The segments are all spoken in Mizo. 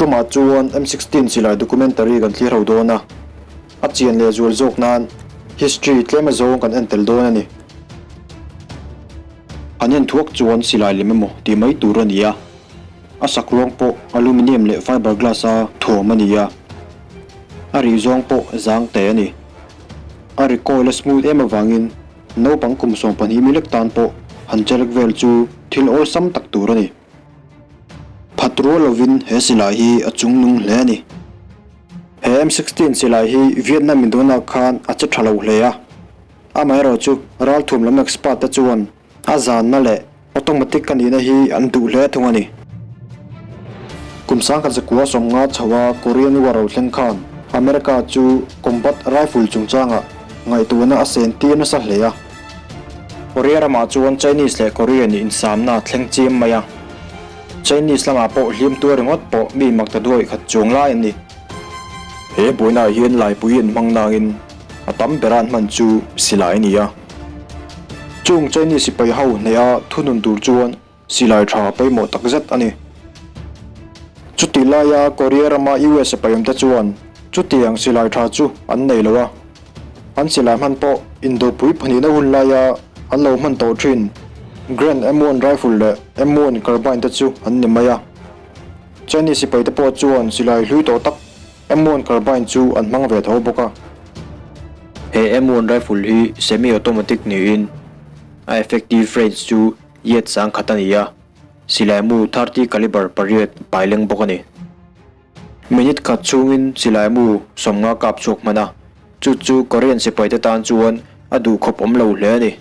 tumah chuan M sixteen silai documentary kan thlir ho dawn a, a chian leh zual zawk nan history tlem azawng kan en tel dawn a ni. An en thuak chuan silai lem emaw tih mai tur a ni a, a sak ruang pawh aluminium leh fiber glass a thuam a ni a, a rih zawng pawh zang teh a ni. A recoil a smooth em avangin naupang kum 12 mi lek tan pawh han chelek vel chu thil awlsam tak tur a ni. Phat rual lovin he silai hi a chung nung hle a ni. He M 16 silai hi Vietnam indona khan a che tha lo hle a, amaherawhchu ralthuam lam expert te chuan a zanna leh automatic a nihna hi an duh hle thung a ni. Kum 1950 chho a Korean War ro thleng khan America chu combat rifle chungchangah ngaihtuahna a sen tir nasa hle a. Korea ramah chuan Chinese leh Korean insamna thleng chiam mai a. Chinese lamah pawh hliam tuar ringawt pawh mi mak ta duai khat chuang lai an ni. He buainaah hian laipui an hmang nangin a tam bera an hman chu silai a ni a. Chung Chinese sipai ho hneha thunun tur chuan silai tha pawimawh tak zet a ni. Chutih laia Korea rama US sipai awmte chuan chutiang silai tha chu an nei lo a. An silai hman pawh indopui pahnihna hun laia an lo hman tawh thin Grand M one rifle leh M one carbine te chu an ni mai a. Chinese sipai te pawh chuan silai hlui tawh tak M one carbine chu an hmang ve tho bawk a. He M one rifle hi semi-automatic niin a effective range chu yard 1000 a ni a, silai mu 30 caliber pariat pai leng bawk a ni. Minute khat chhungin silai mu 50 kap chhuak hman a, chu chu Korean sipai te tan chuan a duh khawp awm lo hle a ni.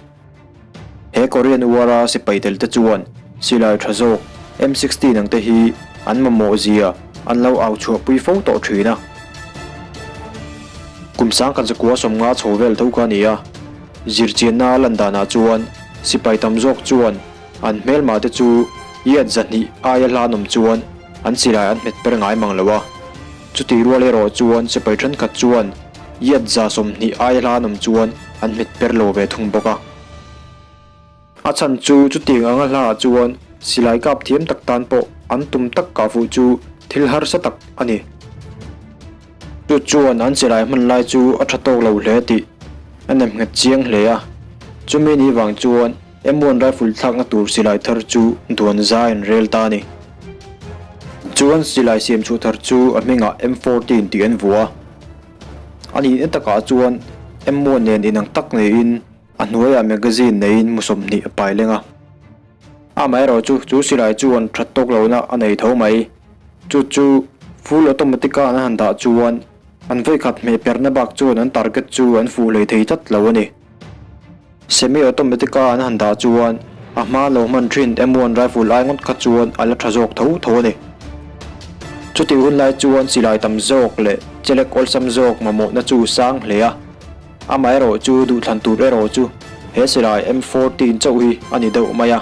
He Korean War a sipai tel te chuan silai tha zawk M 16 ang te hi an mamawh zia an lo au chhuah pui fo tawh thin a. Kum 1950 chho vel tho kha a ni a, zirchianna a lan danah chuan sipai tam zawk chuan an hmelma te chu yard 200 aia hlan awm chuan an silai an hmet per ngai mang lo a. Chutih rual erawh chuan sipai thenkhat chuan yard 120 aia hlan awm chuan an hmet per lo ve thung bawk a. A chhan chu chutiang anga hlaah chuan silai kap thiam tak tan pawh an tum tak kah fuh chu thil harsa tak a ni. Chu chuan an silai hman lai chu a tha tawk lo hle tih a nem nghet chiang hle a. Chumi ni vang chuan M one rifle thlakna tur silai thar chu duan zai an rel ta a ni. Chuan silai siam chhuah thar chu a hmingah M 14 tih an vuah a. A nihna takah chuan M one nen inang tak neiin a hnuaiah magazine neiin mu 20 a pai leng a. Amaherawh chu chu silai chuan that tawk lohna a nei tho mai. Chu chu full automatic a an han dah chuan an vawikhat hmeh perna bak chuan an target chu an fuh hlei thei tlat lo a ni. Semi-automatic a an han dah chuan a hma lo hman thin M one rifle ai ngawt kha chuan a la tha zawk tho tho a ni. Chutih hun lai chuan silai tam zawk leh chelek awlsam zawk mamawhna chu sang hle a, amaherawh chu duhthlan tur erawh chu he silai M 14 chauh hi a ni deuh mai a.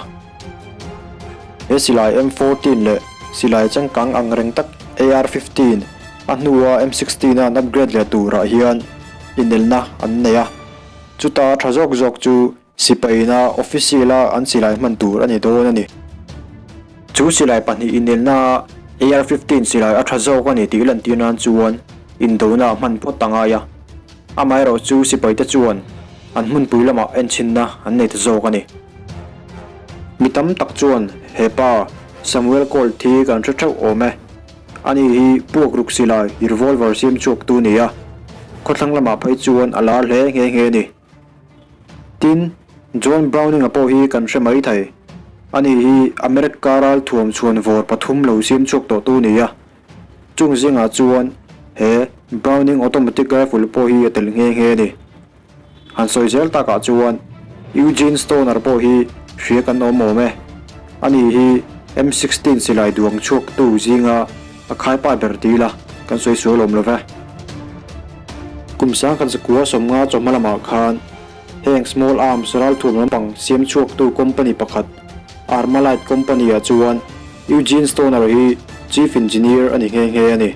He silai M 14 leh silai changkang ang reng tak AR 15 a hnua M 16 a an upgrade leh turah hian inelna an nei a. Chuta tha zawk zawk chu sipaina official a an silai hman tur a ni dawn a ni. Chu silai pahnih inelna a AR 15 silai a tha zawk a ni tih lantir nan chuan indona a hman phawt a ngai a. Amaherawh chu sipaite chuan an hmunpui lamah enchhinna an nei ta zawk a ni. Mi tam tak chuan he pa Samuel Colt hi kan hre theuh awm e. Ani hi puak ruk silai revolver siam chhuak tu ni a, khawthlang lamah phei chuan a lar hle nghe nghe a ni. Tin, John Browning-a pawh hi kan hre mai thei. Ani hi America ral thuam chhuan vawr pathum lo siam chhuak tawh tu ni a, chung zingah chuan he Browning automatic rifle pawh hi a tel nghe nghe a ni. Han sawi zel takah chuan Eugene Stoner pawh hi hria kan awm awm e. Ani hi M 16 silai duang chhuaktu zinga a khaipa ber ti ila kan sawi sual awm lo ve. Kum 1950 chawhma lamah khan heng small arms ralthuam lampang siam chhuaktu company pakhat Armalite company ah chuan Eugene Stoner hi Chief Engineer a ni nghe nghe a ni.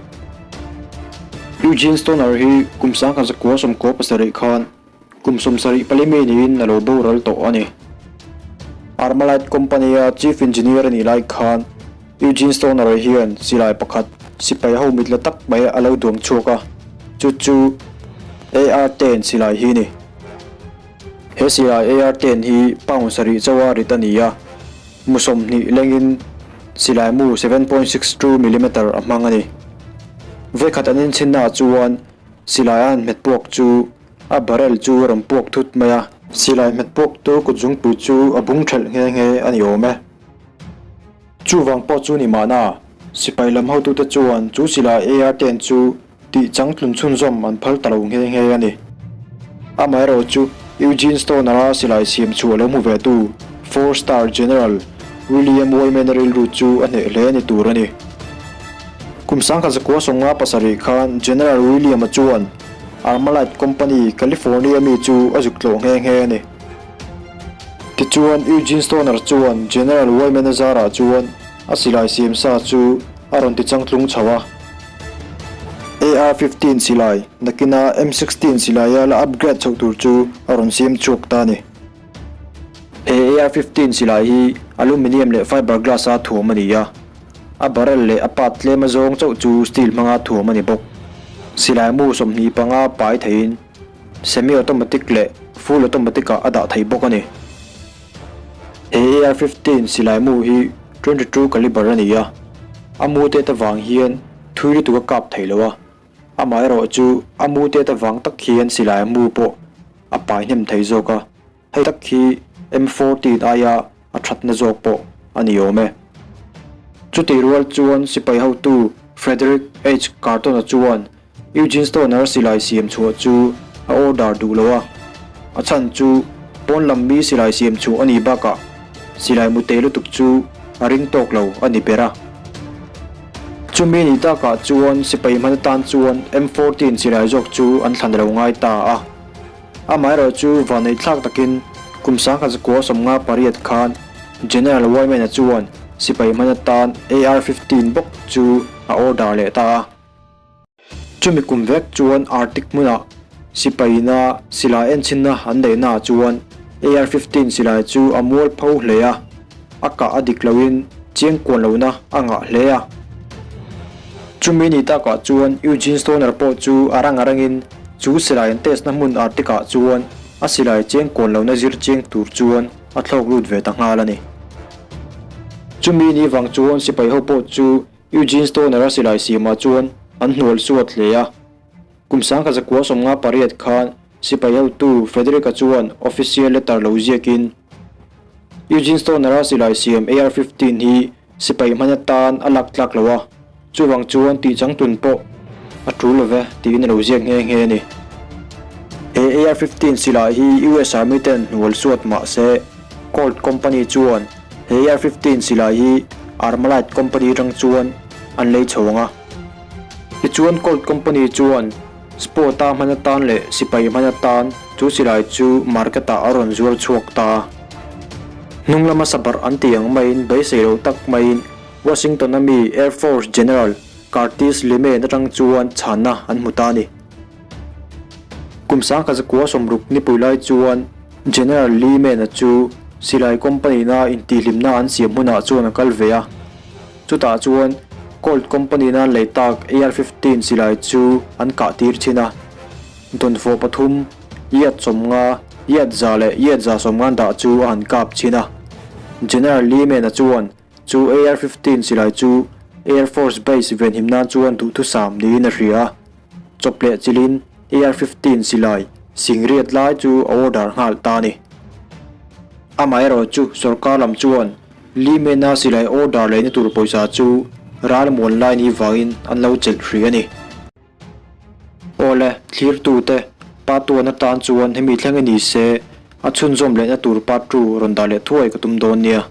Eugene Stoner hi kum 1997 khan kum 74 mi niin a lo boral tawh a ni. Armalite company-a Chief Engineer a nih lai khan Eugene Stoner hian silai pakhat. sipai ho mit la tak mai a lo duang chhuak a, chu chu AR-10 silai hi a ni. He silai AR-10 hi pound sarih chauha rit a ni a, mu 20 lengin silai mu 7.62 millimeter a hmang a ni. Vawikhat an inchhinnaah chuan silai a han hmet puak chu a barrel chu a rawn puak thut mai a. Silai hmet puaktu kutzungpui chu a bung thelh nghe nghe a ni awm e. Chuvang pawh chu ni mahna, sipai lam hotute chuan chu silai AR-10 chu tih changtlun chhunzawm an phal ta lo nghe nghe a ni. Amaherawh chu Eugene Stoner-a silai siam chhuah lo hmu ve tu Four Star General William Wyman-a rilru chu a hneh hle ni tur a ni. Kum 1957 khan General William-a chuan Armalite Company, California mi chu a zuk tlawh nghe nghe a ni. Tichuan, Eugene Stoner chuan General Wyman-a zarah chuan a silai siam sa chu a rawn ti changtlung chho a. AR-15 silai, nakina M-16 silaia la upgrade chhoh tur chu a rawn siam chhuak ta a ni. He AR-15 silai hi aluminium leh fiberglass-a thuam a ni a, a barrel leh a part tlem azawng chauh chu steel hmanga thuam a ni bawk. Silai mu 25 pai theiin Semi-automatic leh full automatic ah a dah thei bawk a ni. He AR-15 silai mu hi 22 caliber a ni a, a mu tet avang hian thui lutuk a kap thei lo a, amaherawh chu a mu tet avang tak hian silai mu pawh a pai hnem thei zawk a. Hei tak hi M14 aia a thatna zawk pawh a ni awm e. Chutih rual chuan sipai hotu Frederick H. Carton-a chuan Eugene Stoner silai siam chhuah chu a order duh lo a, a chhan chu pawn lam mi silai siam chhuah a nih bakah silai mutei lutuk chu a ring tawk lo a ni ber a. Chumi ni takah chuan sipai hman atan chuan M14 silai zawk chu an thlan lo ngai ta a. Amaherawh chu vanneihthlak takin kum 1958 khan General Wyman-a chuan sipai hman atan AR-15 bawk chu a order leh ta a. Chumi kum vek chuan Arctic hmunah sipaina silai enchhinna an neihnaah chuan AR-15 silai chu a mual pho hle a, a kah a dik loin chiangkuan lohna a ngah hle a. Chumi ni takah chuan Eugene Stoner pawh chu a rang a rangin Chu silai an test na hmun Arctic ah chuan a silai chiang kuan lohna zir chiang tur chuan a thlawk lut ve ta nghal a ni. Chumi ni vang chuan sipai ho pawh chu Eugene Stoner-a silai siamah chuan an hnual suat hle a. Kum 1958 khan sipai hotu Frederick-a chuan official letter lo ziakin Eugene Stoner-a silai siam AR-15 hi Sipai hman atan a lak tlak lo a, chuvang chuan tih changtun pawh a tul lo ve tiin a lo ziak nghe nghe a ni. He AR-15 silai hi US Army ten hnual suat mah se, Colt Company chuan he AR-15 silai hi Armalite Company atang chuan an lei chho ang a. Tichuan Colt Company chuan Sport-a hman atan leh sipai hman atan chu silai chu market-ah a rawn zuar chhuak ta a. Hnung lama sabarh an ti ang maiin beisei lo tak maiin Washington-a mi Air Force General Curtis LeMay atang chuan chhanna an hmu ta a ni. Kum 1960 nipui lai chuan General LeMay-a chu silai company-na intihhlimna an siam hmunah chuan a kal ve a. Chutah chuan Colt Company-na lei tak AR-15 silai chu an kah tir thin a. Dawnfawh pathum, yard 50, yard 100 leh yard 150 dah chu a han kap thin a. General Lee-Man-a chuan chu AR-15 silai chu Air Force Base venhim nan chuan duhthusam niin a hria a. Chawp leh chilhin AR-15 silai singriat lai chu a order nghal ta a ni. Amaherawh chu sorkar lam chuan Limena silai order leina tur pawisa chu ral muan lai ni vangin an lo chelh hrih a ni. Awle, thlirtute, part one atan chuan hemi thleng i ni se, a chhunzawm lehna tur part two rawn dah leh thuai ka tum dawn nia.